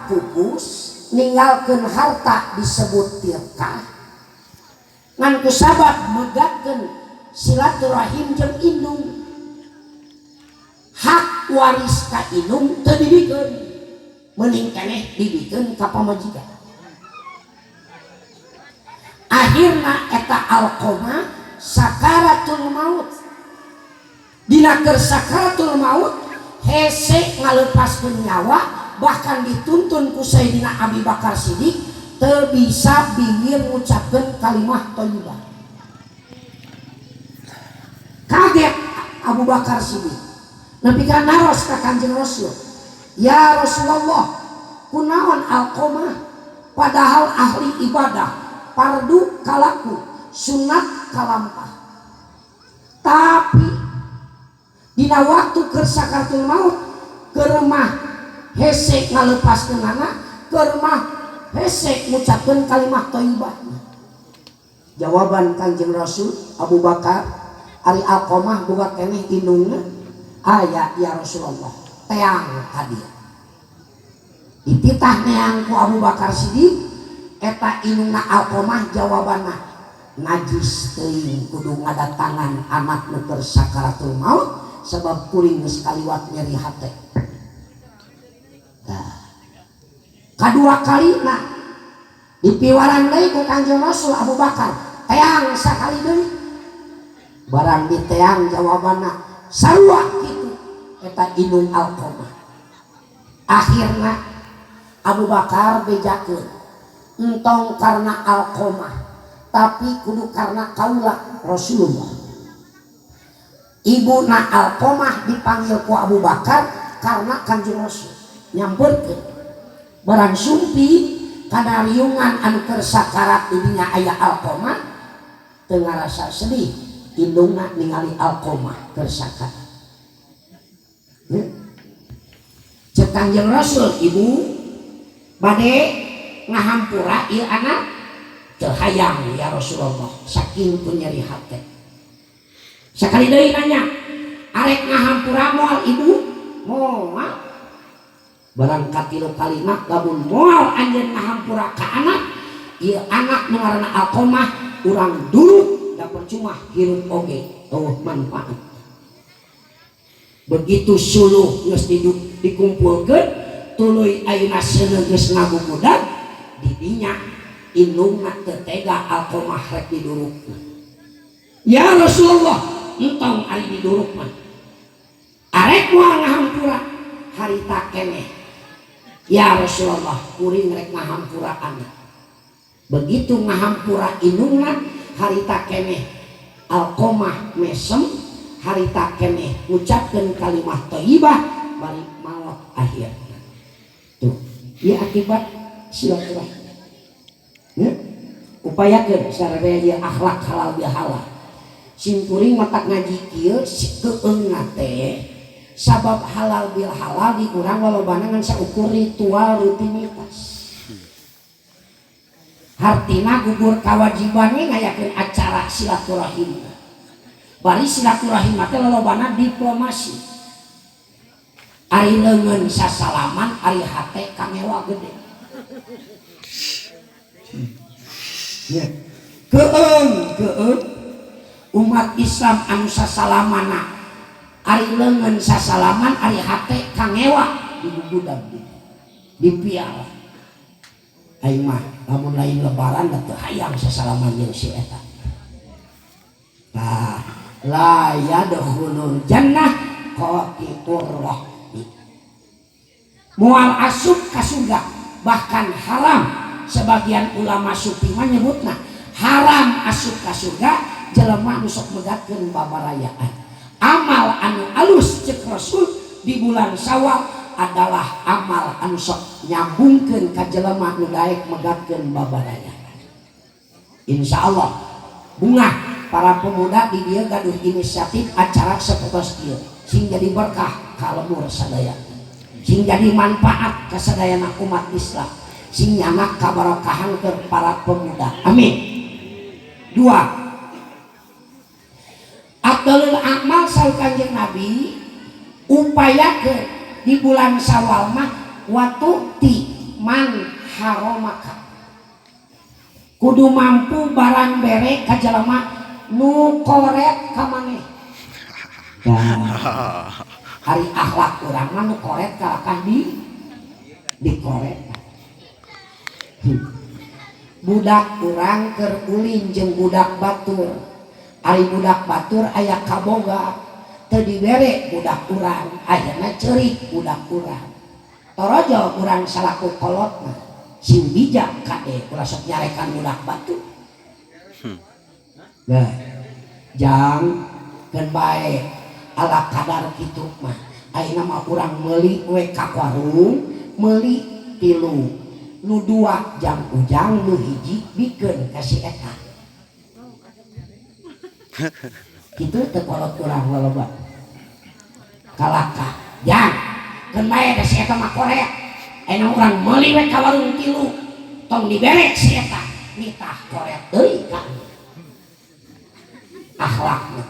pupus ninggalkeun harta disebut tirkah ngan kusabab megatkeun silaturahim jeung indung hak waris ka indung teu dibikeun mending keneh dibikeun ka pamajikan. Akhirna eta Alqomah sakaratul maut. Dina keur sakaratul maut hese ngalepaskeun nyawa, bahkan dituntun ku Sayyidina Abi Bakar Siddiq teu bisa bingir ngucapkeun kalimah thayyibah. Kaget Abu Bakar Siddiq nepi ka naros ka Kanjeng Rasul, "Ya Rasulullah, kunaon Alqomah padahal ahli ibadah, fardu kalaku, sunat kalampah, tapi dina waktu keur sakaratul maut keur mah hese ngalepaskeunana, keur mah hese ngucapkeun kalimah thayyibah?" Jawaban Kanjeng Rasul, "Abu Bakar, ari Alqomah boga keneh indungna?" "Aya, ya Rasulullah." "Teang ka dieu." Dititah neang ku Abu Bakar Siddiq eta indungna Alqomah. Jawabanna, "Najis teuing kudu ngadatangan anak nu keur sakaratul maut, sebab kuring geus kaliwat nyeri hate." Nah, kadua kalina dipiwarang deui ku Kanjeng Rasul Abu Bakar, "Teang sakali deui." Barang diteang, jawabanna sarua kitu eta indung Alqomah. Akhirna Abu Bakar bejakeun, entong karena Alqomah, tapi kudu karena kaula Rasulullah. Ibuna Alqomah dipanggil ku Abu Bakar karena Kanjeng Rasul, nyamperkeun. Barang sumpi kana riungan anu keur sakarat, di dinya aya Alqomah, teu ngarasa sedih indungna ningali Alqomah keur sakarat. Cek Kanjeng Rasul, "Ibu, bade ngahampura ieu anak?" "Teu hayang, ya Rasulullah, saking ku nyeri hate." Sakali deui nanya, "Arek ngahampura moal, Ibu?" "Moal." Barang katilu kalina, "Lamun moal anjeun ngahampura ka anak, ieu anak nu ngaranna Alqomah urang duruk, da percuma hirup oge eueuh manfaat." Begitu suluh geus dikumpulkeun, tuluy ayeuna seuneu geus ngagugudag di dinya, indungna teu tega Alqomah rek didurukna. "Ya Rasulullah, entong ari diduruk mah. Arek moal ngahampura?" "Harita keneh, ya Rasulullah, kuring rek ngahampura anak." Begitu ngahampura indungna, harita keneh Alqomah mesem, harita keneh ngucapkeun kalimah thayyibah, bari maot akhirna. Tuh ya, akibat silaturahmi ya. Upayakeun sararea ieu akhlak halal bihalal. Simkuring matak ngaji kieu keung teh sabab halal bil halal di urang lolobana ngan saukur ritual rutinitas, hartina gugur kewajiban we ngayakeun acara silaturahim. Bari silaturahim teh lolobana diplomasi, ari leungeun sasalaman, ari hate kangewa gede ya. Keung keung umat Islam anu sasalamana, ari leungeun sasalaman, ari hate kangewa digugudag di piala. Aing mah lamun lain lebaran da teu hayang sasalaman jeung si eta. Tah, la yadkhulul jannah qati'ur rahmi, moal asup ka surga, bahkan haram. Sebagian ulama sufi mah nyebutna haram asup ka surga jelema nu sok megatkeun babarayaan. Amal anu alus cek Rasul di bulan Syawal adalah amal anu sok nyambungkeun ka jelema nu daek megatkeun babarayaan. Insyaallah bungah para pemuda di dieu gaduh inisiatif acara sapertos ieu, sing jadi berkah ka lembur sadaya, sing jadi manfaat ka sadayana umat Islam, sing nyanak kabarokahan ke para pemuda. Amin. Dua, afdalul amal saur Kanjeng Nabi, upayakeun di bulan Syawal mah watu'ti. haromaka. Kudu mampu barang bere ka jalma nu koret ka maneh. Nah, hari akhlak urang mah nu koret kalakah di dikoret. Budak urang keur ulin jeung budak batur. Ari budak batur aya kaboga teu dibere budak urang, akhirna ceurik budak urang. Torojo urang salaku kolotna sing bijak kade ulah sok nyarekan budak batur. Nah, jang keun bae ala kadar kitu mah. Ayeuna mah urang meuli we ka warung, meuli tilu. Nu dua jang ujang, nu hiji bikeun ka si eta. Kitu teh kolot urang loloba. Kalaka, jang keun bae da si eta mah koret. Ayeuna urang meuli we ka warung tilu, tong dibere si eta, nitah koret deui ka. Akhlakna.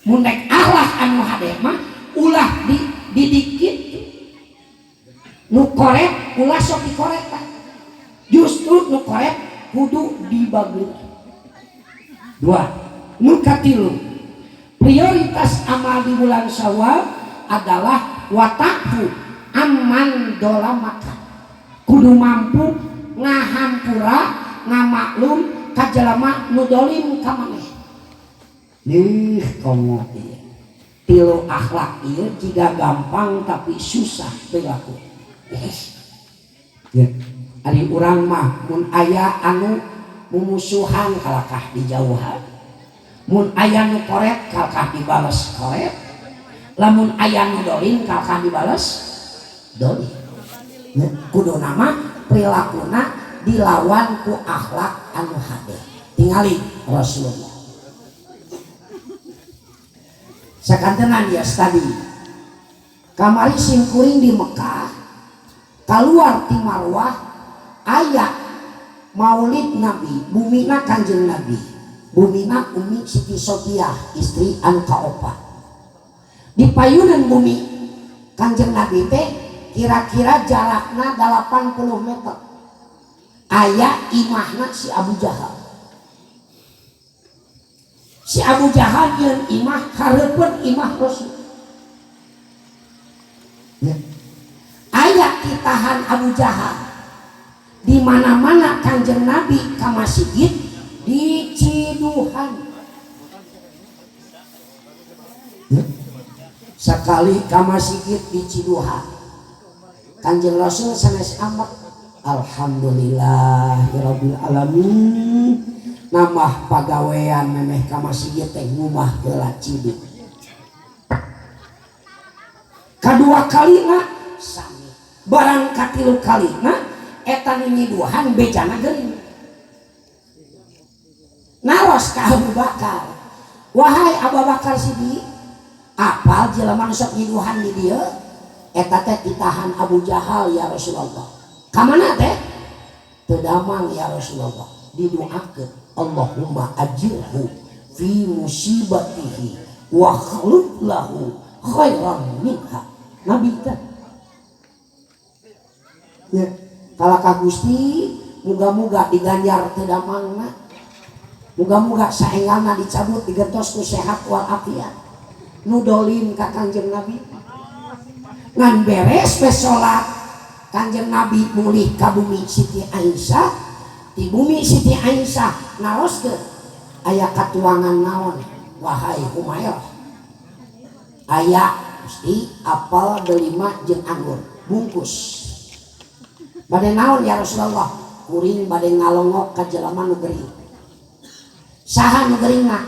Mun rek akhlak anu hade mah ulah dididik kitu. Nu koret ulah sok dikoretan. Justru nu koret kudu dibagi. Dua, nu katilu, prioritas amal di bulan Syawal adalah watafu amman dolamaka. Kudu mampu ngahampura ngamaklum ka jalma nu dolim ka maneh. Ih, komo ieu. Tilu akhlak ieu jiga gampang tapi susah perilaku. Yes. Ya. Ari urang mah mun aya anu mumusuhan kalakah dijauhan. Mun aya nu koret kalakah dibales koret. Lamun aya nu dolim kalakah dibales dolim. Ya. Kudu nama perilakuna dilawan ku akhlak anu hade. Tingali Rasulullah. Sakantenan ya tadi. Kamari simkuring di Mekah, keluar ti Marwah aya Maulid Nabi, bumina Kanjeng Nabi, bumina Umi Siti Sofiah, istri anu kaopat. Di payunan bumi Kanjeng Nabi teh kira-kira jarakna 80 meter. Aya imahna si Abu Jahal. Si Abu Jahal yeun imah hareupeun imah Rasul. Ya. Aya kitahan Abu Jahal. Di mana-mana Kanjeng Nabi ka masjid diciduhan. Ya. Sekali ka masjid diciduhan. Kanjeng Rasul sanes amat. Alhamdulillahirabbil alamin. Nambah pagawean memeh ka masjid teh ngumah heula ciduh. Kadua kalina sami. Barang katilu kalina eta nu nyiduhan bejana geuning. Naros ka Abu Bakar. Wahai Abu Bakar Siddiq, apal jelema nu sok nyiduhan di dieu? Eta teh titahan Abu Jahal ya Rasulullah. Ka mana teh? Teu damang ya Rasulullah. Didoakeun, Allahumma ajirhu fi musibatihi wa khluf lahu khairan minha. Nabi teh. Ya, kalakah Gusti muga-muga diganjar teu damangna. Muga-muga saengalna dicabut digentos ku sehat wal afiat. Nu dolim ka Kanjeng Nabi. Ngan beres we salat Kanjeng Nabi mulih ka bumi Siti Aisyah. Di bumi Siti Aisyah naroskeun aya katuangan naon wahai Humairah. Aya Gusti apel delima jeung anggur bungkus. Bade naon ya Rasulullah? Kuring bade ngalongok ka jelema nu gering. Saha nu geringna?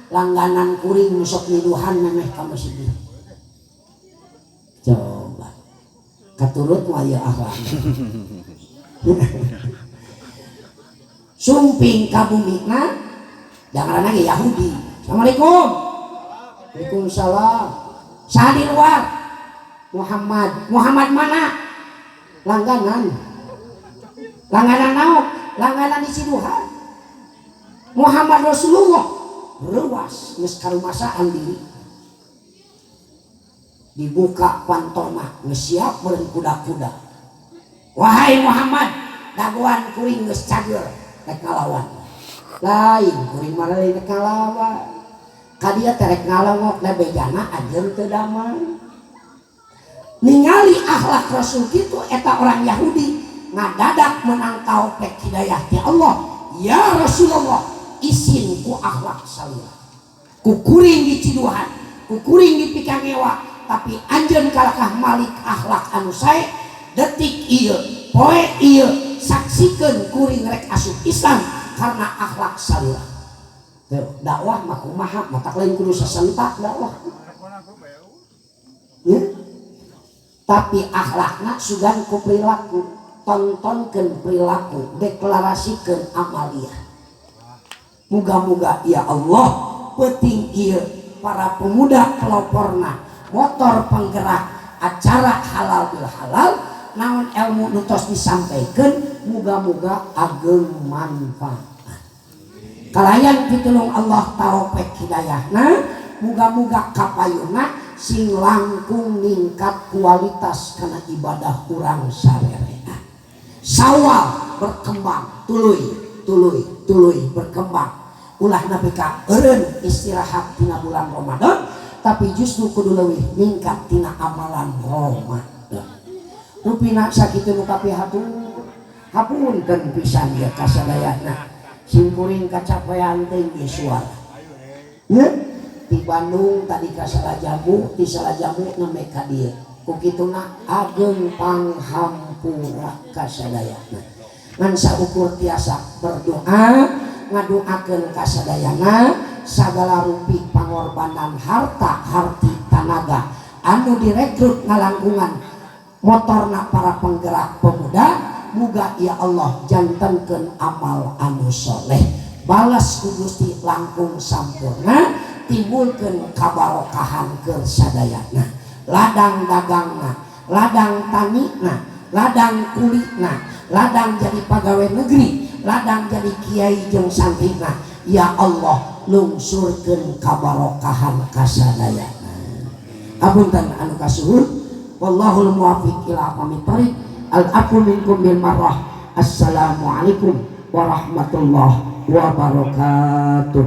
Langganan kuring nu sok nyiduhan memeh ka masjid. Coba katurut mah ieu akhlak. Sumping ka bumina jangan lagi Yahudi. Assalamualaikum. Waalaikumsalam. Saha di luar? Muhammad. Muhammad mana? Langganan. Langganan naon? Langganan di Ciduhan. Muhammad Rasulullah. Reuas geus karumasaan diri. Dibuka pantona geus siap meureun kuda-kuda. Wahai Muhammad, dagoan kuring geus cageur, rek ngalawan. Lain kuring mah, lain rek ngalawan. Ka dieu teh rek ngalongok da bejana anjeun teu damang. Ningali akhlak Rasul kitu, eta orang Yahudi ngadadak menang taufik hidayah ti Allah. Ya Rasulullah, isin ku akhlak salira, ku kuring diciduhan, ku kuring dipikangewa, tapi anjeun kalakah malik akhlak anu sae. Detik ieu, poe ieu, saksikeun kuring rek asup Islam karena akhlak salira. Tuh, dakwah mah kumaha, matak lain kudu sasentak dakwah ya? Tapi akhlakna sugan ku perilaku, tontonkeun perilaku, deklarasikeun amalia. Muga-muga ya Allah, penting ieu para pemuda peloporna, motor penggerak acara halal bil halal, naon ilmu nu tos disampaikan, muga-muga ageng manfaat. Kalayan pitulung Allah, taufik hidayahna, muga-muga kapayuna sing langkung ningkat kualitas karena ibadah urang sarerea. Sawal berkembang, tuluy tuluy tuluy berkembang, ulah nepi ka eureun istirahat tina bulan Ramadan, tapi justru kudu leuwih ningkat tina amalan Ramadan. Rupina sakitu nu kapihatur. Hapunten pisan ya kasadayana, simkuring kacapean teuing suara ya. Di Bandung tadi ka Salajambu, di Salajambu nembe ka dieu. Ku kituna ageng panghampura kasadayana. Ngan saukur tiasa berdoa, ngadoakeun kasadayana, sagala rupi pangorbanan harta, harti, tanaga anu direkrut ngalangkungan motorna para penggerak pemuda, muga ya Allah jantenkeun amal anu soleh, balas ku Gusti langkung sampurna, timbulkeun kabarokahan keur sadayana, ladang dagangna, ladang tanina, ladang kulitna, ladang jadi pegawai negeri, ladang jadi kiai jeung santrina. Ya Allah, lungsurkeun kabarokahan kasadayana. Hapunten anu kasuhun. Wallahul muwaffiq ila aqwamit thoriq. Al afu minkum bil marrah. Assalamualaikum warahmatullahi wabarakatuh.